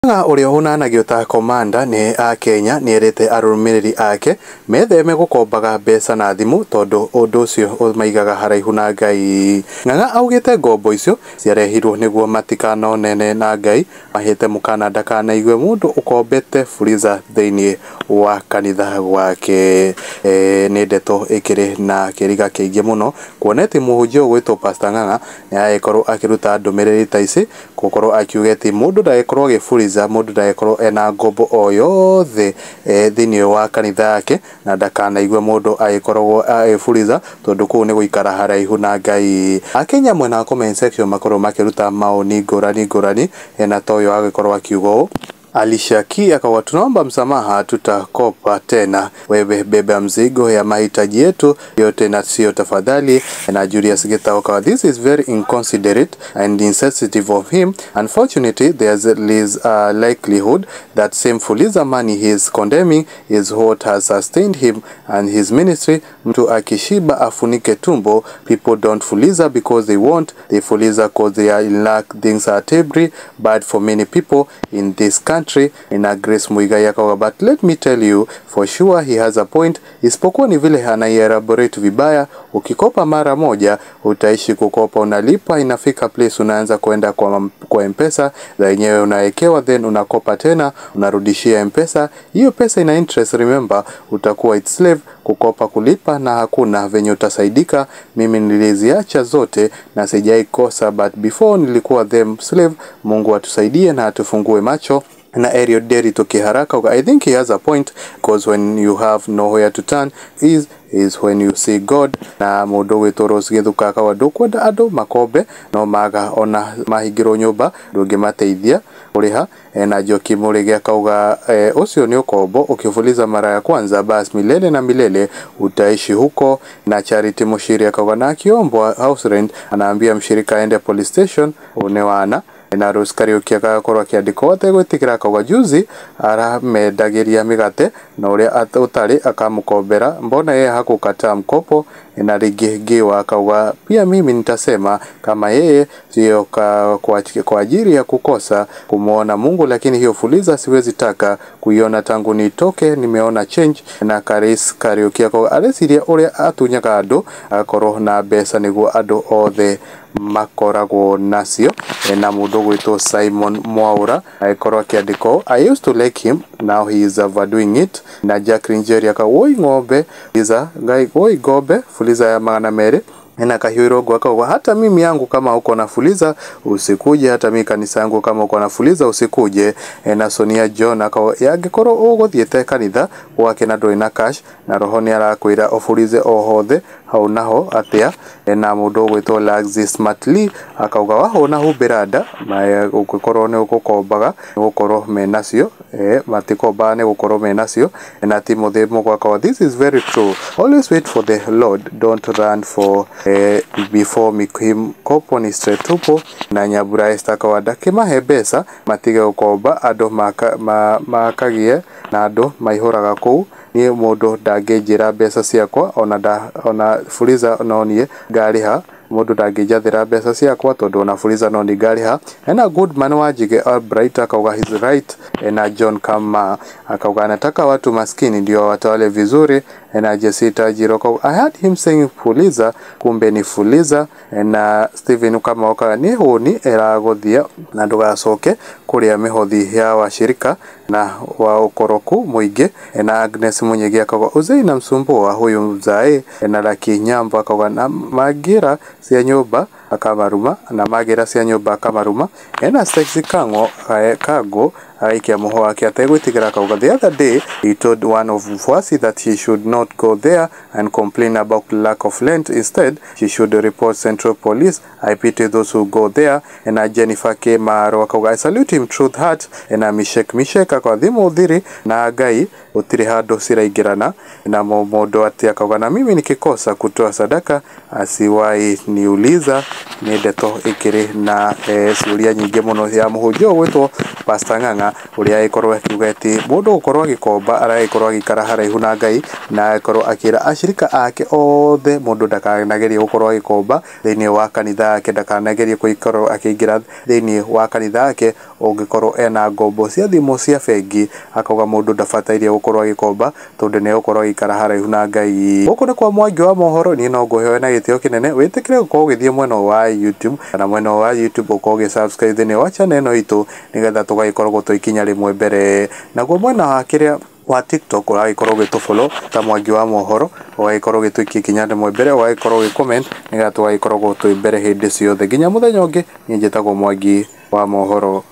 Ng'ang'a ũrĩa ũnanagio ta komanda nĩ akenya nĩerĩte arũmĩrĩri ake metheme gũkombaga mbeca na thimũ tondũ ũndũ ũcio ũmaigaga haraihu na Ngai. Ng'ang'a augĩte ngombo icio ciarehirwo nĩguo matikanonene na Ngai ahete mũkana ndakanaigue mũndũ ũkombete Fuliza thĩinĩ wa kanitha wake. Nĩ ndeto ĩkĩrĩ na kĩriga kĩingĩ mũno kuona atĩ mũhunjia ũgwĩtwo Pastor Ng'ang'a nĩaragĩkorwo akĩruta ndũmĩrĩri ta ici gũkorwo akiuga atĩ mũndũ ndagĩkorwo agĩburiza mũndũ ndagĩkorwo ena ngombo o yothe thĩinĩ wa kanitha yake na ndakanaigue mũndũ agĩkoragwo agĩburiza tondũ kũu nĩ gũikara haraihu na Ngai. Akenya mwena wa comment section makorwo makĩruta maoni ngũrani ngũrani na ta ũyũ agĩkorwo akiuga ũũ Alicia Key akawa tunaomba msamaha, tutakopa tena. Wewe beba mzigo ya mahitaji yetu yote na sio tafadhali. Na Julius Gitau akawa this is very inconsiderate and insensitive of him. Unfortunately, there's a likelihood that same Fuliza money he is condemning is what has sustained him and his ministry. Mtu akishiba afunike tumbo. People don't Fuliza because they want, they Fuliza cause they are in lack. Things are terribly bad for many people in this country. Na Grace Muigai akawa but let me tell you for sure he has a point, isipokuwa ni vile anaielaborate vibaya. Ukikopa mara moja utaishi kukopa, unalipa, inafika place unaanza kuenda kwa M-Pesa za yenyewe unawekewa, then unakopa tena unarudishia M-Pesa. Hiyo pesa ina interest, remember utakuwa its slave, kukopa kulipa na hakuna venye utasaidika. Mimi niliziacha zote na sijai kosa, but before nilikuwa them slave. Mungu atusaidie na atufungue macho. Na Ariel Derry tukiharaka, I think he has a point because when you have nowhere to turn is when you see God. Na mundu gwitwo Rose Githuka akawa ndukwenda andu makombe no maga ona mahingirwo nyumba ndungimateithia kuriha. Na Njoki Murigi akauga ucio ni ukombo, ukifuliza mara ya kwanza basi milele na milele utaishi huko. Na Charity Mushiri akauga na akiombwa house rent anaambia mshirika aende police station unewana. Na Rose Kariuki agakorwo akĩandĩkwo ategwĩtĩkĩra akauga juzi aramendagĩria mĩgate na ũrĩa ũtarĩ akamũkombera, mbona yeye hakukataa mkopo. Na rĩngĩ Ngiwa akauga pia mimi nitasema kama yeye sio kwa ajili ya kukosa kumuona Mungu, lakini hiyo Fuliza siwezi taka kuiona tangu nitoke, nimeona change. Na Karis Kariuki akauga areciria ũrĩa atunyaga andũ agakorwo na mbeca nĩguo andũ othe makoragwo nacio. Na mũndũ gwĩtwo Simon Mwaura agĩkorwo akĩandĩkwo I used to like him, now he is overdoing it. Na Jacqueline Njeri akauga woi ng'ombe Fuliza ngai woi ng'ombe Fuliza ya 200. Na Kahiu Irongo akauga hata mimi yangu kama uko na Fuliza usikuje, hata mimi kanisa yangu kama uko na Fuliza usikuje. Na Sonia John akauga yangĩkorwo ũgũthiĩte kanitha gwake na ndũrĩ na cash na roho nĩ arakwĩra ũburize o hothe hau naho atĩa. Na mũndũ ũgwĩtwo Laxi Smartly akauga wahũna humbĩra nda ũngĩkorwo nĩ ũgũkombaga nĩ gũkorwo menacio matikombaga nĩ gũkorwo menacio. Na Timothy Mũgo akauga this is very true, always wait for the Lord, don't run for before mikopo ni straight tupo. Na Nyambura Esther akauga ndakĩmahe mbeca matige gũkomba andũ makagie na andũ maihũraga kũu, niĩ mũndũ ndangĩnjĩra mbeca ciakwa ona Fuliza no niĩ ngarĩha, mũndũ ndangĩnjathĩra mbeca ciakwa tondũ ona Fuliza no niĩ ngarĩha. Na Goodman Wanjige Albright akauga he's right. Na John Kama akauga anataka watu maskini ndio watawale vizuri. Na Jesse Tajiro akauga I heard him saying Fuliza, kumbe ni Fuliza. Na Steven Kamau akauga ni hũni ĩragũthia na ndũgacoke kũrĩa mĩhothi ya washirika na wa ukoroku mũingĩ. Na Agnes Munyegi akauga uzee inamsumbua huyu mzae. Na Lucky Nyambo akauga na magira cia nyũmba akamaruma, na magira cia nyũmba akamaruma. Na Sexy Kango Kago aikia mũho wake ategwĩtĩkĩra akauga the other day he told one of mfuasi that he should not go there and complain about lack of rent, instead she should report Central Police. I pity those who go there. Na Jennifer K Maro akauga I salute him truth heart. Na Mishek Mishek akauga thimu thiri na Ngai gũtirĩ handũ ciraingĩrana. Na mũndũ atĩ akauga na mimi nikikosa kutoa sadaka asiwahi niuliza. Nĩ ndeto ĩkĩrĩ na ciũria nyingĩ mũno ya mũhunjia ũgwĩtwo Pastor Ng'ang'a ũrĩa agĩkorwo akiuga atĩ mũndũ gũkorwo agĩkomba aragĩkorwo agĩikara haraihu na Ngai, na agĩkorwo akĩra ashirika ake othe mũndũ ndakanagerie gũkorwo agĩkomba thĩinĩ wa kanitha yake, ndakanagerie gũkorwo akĩingĩra thĩinĩ wa kanitha yake ũngĩkorwo ena ngombo cia thimũ cia bengi. Akauga mũndũ ndabatairie gũkorwo agĩkomba tondũ nĩ egũkorwo agĩikara haraihu na Ngai. Gũkũ nĩ kwa Mwangi wa mohoro, niĩ no ngũhe na gĩtĩo kĩnene wĩtĩkĩre gũkorwo ũgĩthiĩ mwena wa YouTube kana mwena wa YouTube ũkorwo ũgĩ subscribe thĩinĩ wa channel ĩno itũ nĩgetha tũgagĩkoragwo twĩ ikinya rĩmwe mbere. Naguo mwena wa kĩrĩa wa TikTok ũragĩkorwo ũgĩtũfollow ta Mwangi wa mohoro, ũgagĩkorwo ũgĩtũikia ikinya rĩmwe mbere, ũgagĩkorwo ũgĩ comment nĩgetha tũgagĩkoragwo twĩ mbere hĩndĩ ciothe. Nginya mũthenya ũngĩ, niĩ njĩtagwo Mwangi wa mohoro.